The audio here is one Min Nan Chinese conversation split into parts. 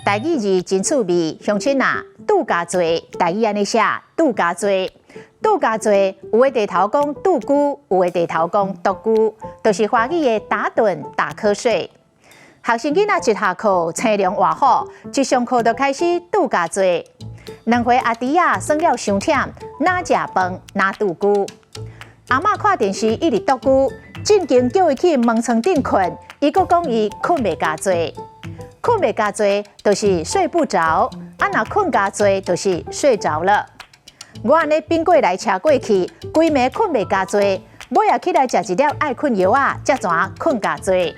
台語字真趣味，鄉親啊，拄加濟，台語按呢寫，拄加濟，拄加濟，有的地頭講拄龜，有的地頭講獨龜，就是華語的打盹、打瞌睡。學生囡仔一下課青龍臥虎，一上課就開始拄加濟。兩歲阿弟仔耍了傷忝，若食飯若拄龜。阿嬤看電視一直獨龜，進前叫伊去門床頂睏，伊閣講伊睏袂加濟。睏袂加濟，就是睡不著；啊，若睏加濟，就是睡著了。我按呢變過來車過去，規暝睏袂加濟，尾仔起來食一粒愛睏藥仔，才怎睏加濟。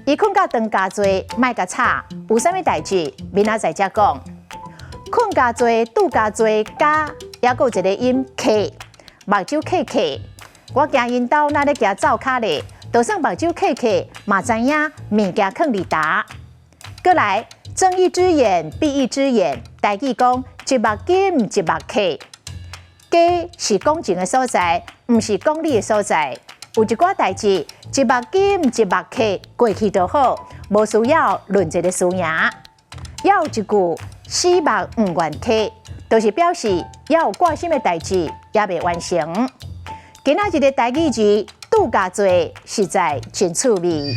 伊睏甲長加濟，莫共吵，有啥物代誌，明仔載才講。睏加濟，拄加濟，加，猶閣有一個音瞌，目睭瞌瞌。我行𪜶兜，若咧行灶跤咧，就算目睭瞌瞌，嘛知影物件囥佇佗。閣來，睜一隻眼閉一隻眼，台語講一目金一目瞌。家是講情的所在，毋是講理的所在。有一寡代誌，一目金一目瞌過去就好，無需要論一個輸贏。猶有一句死目毋願瞌，就是表示猶有掛心的代誌猶未完成。今仔日的台語字拄加濟，實在真趣味。